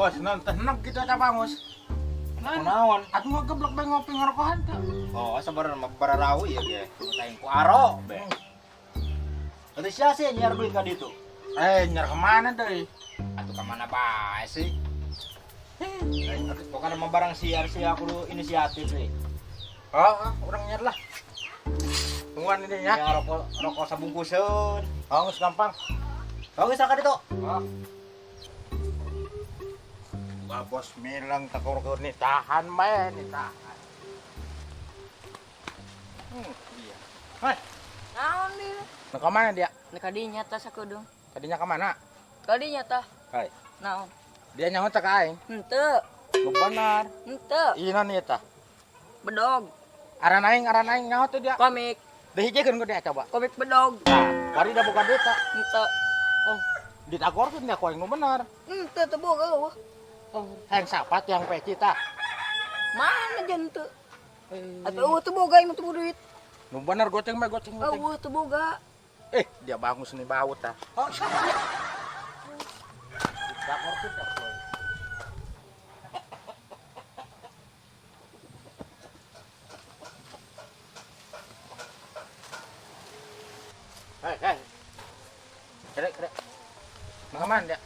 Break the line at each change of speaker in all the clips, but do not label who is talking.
Bos, non tenang gitu eta bangus.
Kunaon?
Atuh ngageblek bae ngopi ngarokohan teh.
Oh, sabar mah bararawi ya ge. Aing ku aro be. Atuh sia sih nyiar duit ka ditu.
Eh, nyiar kemana deui?
Atuh ka mana bae sih? Pokoknya mah barang siar sih aku inisiatif nih.
Oh, urang nyiar lah. Tungguan ini ya.
Ya rokok rokok sabungkuseun.
Oh, geus gampang.
Oh, geus ka ditu.
Oh. Wah, bos milang tekur nih tahan bae nih tahan. Iya. Hei.
Naon dia?
Nah, ke mana dia?
Nah, kadinya tah sakedeung.
Kadinya ke mana?
Kadinya tah.
Hai.
Naon?
Dia nyaho teh ka aing.
Henteu.
Nu benar.
Henteu.
Ieu naon ieu tah?
Bedog.
Aran aing nyaho teh dia.
Komik.
Dihijikeun ku dia coba.
Komik bedog.
Nah, bari da boga duit tah.
Henteu.
Oh, ditagorkeun dia ku aing nu benar.
Henteu teu boga eueuh.
Oh, hayang sapat yang peci tah.
Mana jeung teu? Atuh eueuh teu boga aing mah teu duit.
Nu bener goceng mah goceng goceng.
Eueuh teu boga.
Eh, dia bangus nih baut tah. Oh, ditagorkeun dah ku aing. Hei, hei. Kerek, kerek. Mau kemana dia?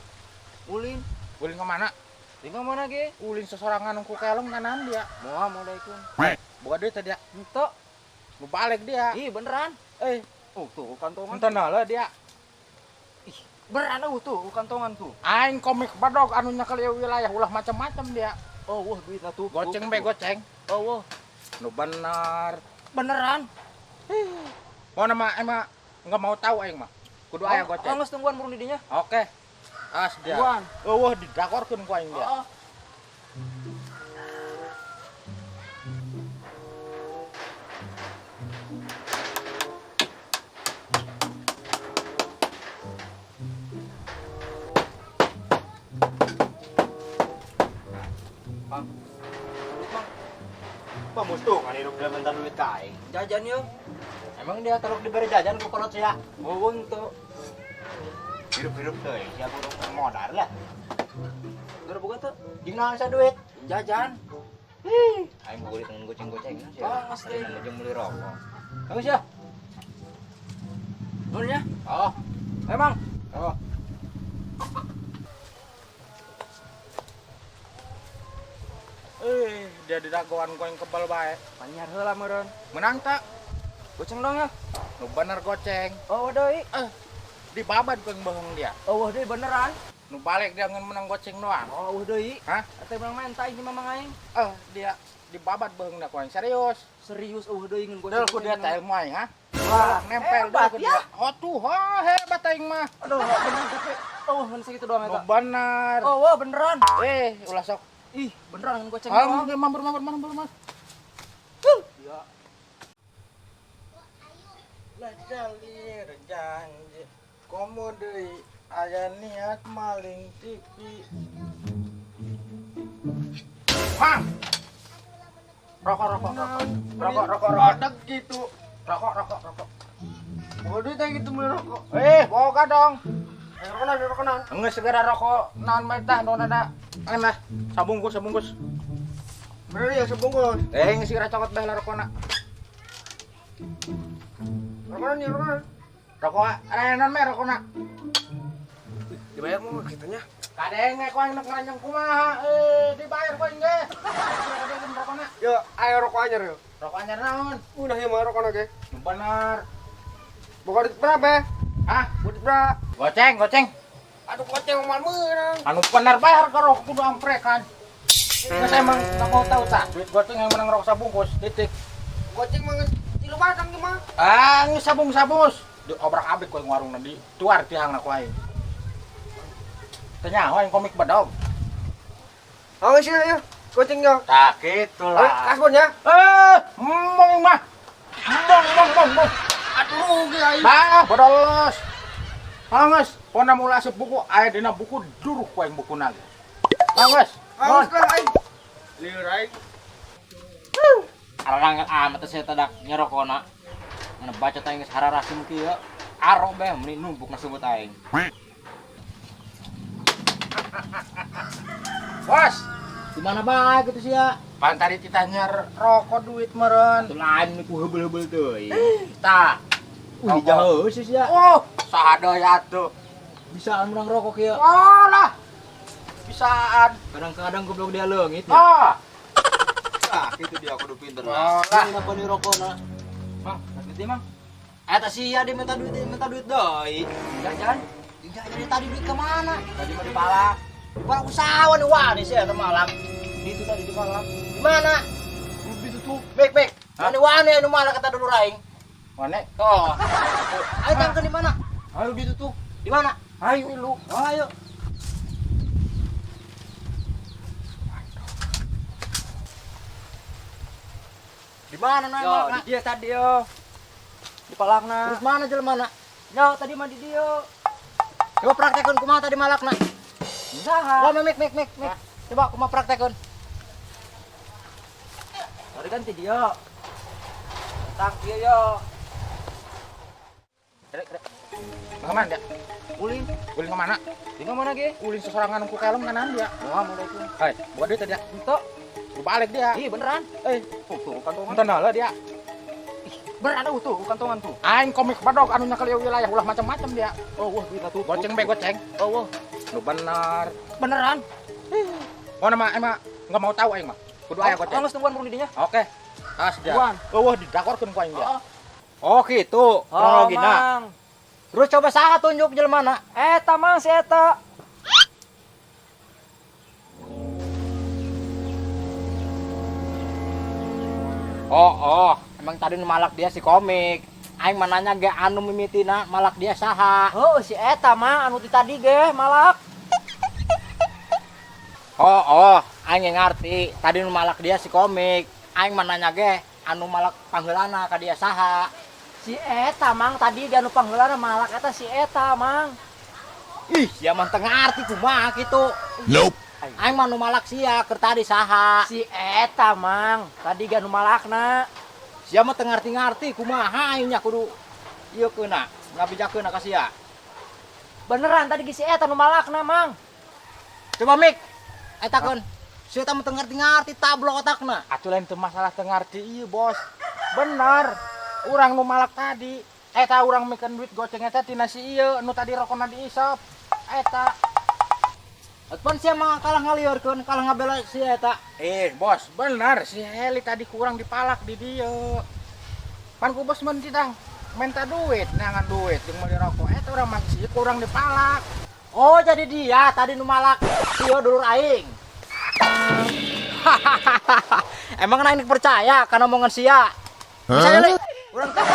Ulin.
Ulin kemana?
Di mana ge?
Ulin sesorangan ku kelong kanan dia.
Moal mau daekeun.
Buka duit tadi dia.
Henteu.
Mau balik dia.
Ih, beneran.
Eh,
oh tuh kantongan.
Henteu lah dia.
Ih, beneran eueuh tuh kantongan tuh.
Aing komik badog anu nyekel ieu wilayah ulah macam-macam dia.
Oh, wah duitna tuh.
Goceng be goceng.
Oh, wah.
Nu bener.
Beneran.
Mau nama emang enggak mau tahu aing mah. Kudu aya goceng.
Oh, geus tungguan murun di dinya.
Oke. As dia.
Tungguan.
Eueuh didakorkeun ku aing dia.
Oh. Bang. Duit, Bang. Bang musuh kan hidup dia minta duit ka aing. Jajan yuk. Emang dia terus diberi jajan ku kolot sia? Oh, untuk. Hidup-hidup teh, sia kudu modal lah. Udah boga tuh. Jeung naon sia duit? Jajan. Hih, aing boga duit ngan goceng-goceng sia.
Oh, mesti.
Jeung meuli rokok. Kamu sia? Nuhun ya.
Oh.
Emang.
Oh. Eh, dia didagoan ku aing kebal bae.
Panyar heula meureun.
Menang tak?
Goceng dong ya.
Nu bener goceng.
Oh, deui.
Eh, dibabat ku aing bohong dia.
Oh, deui beneran.
Nu balik dia ngan menang goceng doang.
Oh, deui.
Hah?
Atuh menang main tah ini mamang aing.
Eh, dia dibabat bohong da ku aing serius.
Serius eueuh deui ngan goceng.
Deul ku dia teh ilmu aing, ha?
Wah,
nempel
hebat
deul ku
ya.
dia. Oh tuh, oh, hebat aing mah.
Aduh, bener tapi oh, ngan segitu doang
Nu
eta.
bener.
Oh, wah beneran.
Eh, ulah sok.
Ih, beneran ngan goceng
Ah,
doang.
mampir, mampir, mampir, mampir.
Ya.
Lah jalir janji komo deui aya niat maling TV. Mang. Rokok, rokok, rokok. Rokok, rokok, rokok.
Odeg gitu.
Rokok, rokok, rokok.
Boga duit teh gitu meuli rokok.
Eh, boga dong.
Eh, rokokan, rokokan.
Geus segera rokok naon bae tah nu ada. Enak, sabungkus, sabungkus.
Bener ya sabungkus.
Eh, geus segera cokot bae lah rokona.
Rokokan ya, rokokan.
Rokok aya naon meh rokona?
Dibayar mau kitanya.
Kadenge ku aing nek ngeranjang kumaha? Eh, dibayar ku aing ge. Rokona.
Yo, ayo rokok anyar yo.
Rokok anyar naon?
Udah ya mah rokona ge.
Nu bener.
Boga duit berapa?
Hah?
Duit berapa?
Goceng, goceng.
Aduh goceng moal meunang.
Anu bener bae harga rokok kudu amprekan. Geus emang nggak mau tahu tah. Duit goceng yang menang rokok sabungkus, titik.
Goceng mah geus 3 batang ge mah.
Ah, geus sabung-sabus. Diobrak-abrik ku aing warungna di tuar tihangna ku aing. Teu nyaho aing komik bedog.
Awas ya, ya. Goceng yo.
Tah kitu
Eh,
lah.
kasbon ya.
Eh, mong mah. Mong, mong, mong, mong.
Aduh rugi aing.
Bah, bodolos. Hanges, pona mula asup buku, aya dina buku duruk ku aing bukuna ge. Hanges.
Hanges lah aing. Lieur aing.
Arangel amat teh saya tadak nyerokona. Mana baca teh geus hararasim kieu. Aro bae meuni numpuk na sebut aing.
Bos,
Di mana bae gitu sia?
Pan tadi kita nyer rokok duit meren.
Tuh lain ku heubel-heubel teuing.
Tah.
Wih, jauh sih sia.
Oh, saha deui atuh.
Bisa menang rokok kieu.
Oh lah. Bisaan.
Kadang-kadang goblok dia leungit ya.
Ah.
Ah, itu dia kudu pinter
Oh lah.
Kenapa nih rokokna?
Mang, duit dia, Mang.
Eta sia dia minta duit deui.
Jajan.
Jadi tadi duit kemana?
Tadi mah dipalak.
Dipalak usaha nih wah nih sia eta malak.
Itu tadi dipalak.
Di mana?
Itu tuh.
Bek bek. Wani wani anu malak kata dulu aing.
Mana?
Oh. Ayo tangkeun di mana?
Ayo ditutup.
Di mana?
Ayo lu.
Oh, ayo. Di mana
Yo,
malakna?
di dia tadi yo. Dipalakna.
Terus mana jelema na?
Yo, tadi mah di dia.
Coba praktekeun kumaha tadi malakna.
Saha?
Wah, mik mik mik mik. Coba kumaha praktekeun.
Tadi kan di dia. Tang dia yo.
Rek, rek. Kemana dia?
Ulin.
Ulin kemana?
Di mana ge?
Ulin sesorangan ku kalem kanan dia.
Wah, mulai itu.
Hai, buat duit dia.
Entok.
Lu balik dia.
Ih, beneran.
Eh,
Tuh, tuh, kantongan.
enten lah dia.
Beneran tuh, tuh, kantongan tuh.
Aing komik badog anu nyekel ieu wilayah ulah macam-macam dia.
Oh, wah, duit tuh.
Goceng be goceng.
Oh, wah.
Nu bener.
Beneran.
Oh nama emang nggak mau tahu aing mah. Kudu aya goceng.
Awas tungguan burung didinya.
Oke. Tas dia.
Tungguan.
Oh, wah didakorkeun ku aing dia.
Oh,
Oh, gitu kronologina.
Mang.
Terus coba saha tunjuk jelema na?
Eta mang si eta.
Oh, oh, emang tadi nu malak dia si komik. Aing mah nanya ge anu mimitina malak dia saha.
Oh, si eta mah anu ti tadi ge malak.
Oh, oh, aing ge ngarti. Tadi nu malak dia si komik. Aing mah nanya ge anu malak pangheulana ka dia saha.
Si eta mang tadi ge anu pangheulana malak eta si eta mang.
Ih, sia mah teu ngarti kumaha kitu.
Nope.
Aing mah nu malak sia keur tadi saha.
Si eta mang tadi ge anu malakna.
Sia mah teu ngarti-ngarti kumaha aing nya kudu ieu keuna, ngabijakeun ka sia.
Beneran tadi ge si eta nu malakna mang.
Coba mik, eta keun. Sia mah teu ngarti-ngarti tablok otakna.
Atuh lain teu masalah teu ngarti ieu, Bos. Bener. Urang nu malak tadi. Eta urang mikeun duit goceng eta tina si ieu nu tadi rokona diisep. Eta.
Atuh sia mah kalah ngaliurkeun, kalah ngabela si eta.
Eh, Bos, bener si Heli tadi kurang dipalak di dieu. Pan ku bos mun tidang minta duit, neangan duit jeung meuli rokok. Eta urang mah si ieu kurang dipalak.
Oh, jadi dia tadi nu malak ieu dulur aing. Emang aing percaya kana omongan sia. Bisa le, urang teh.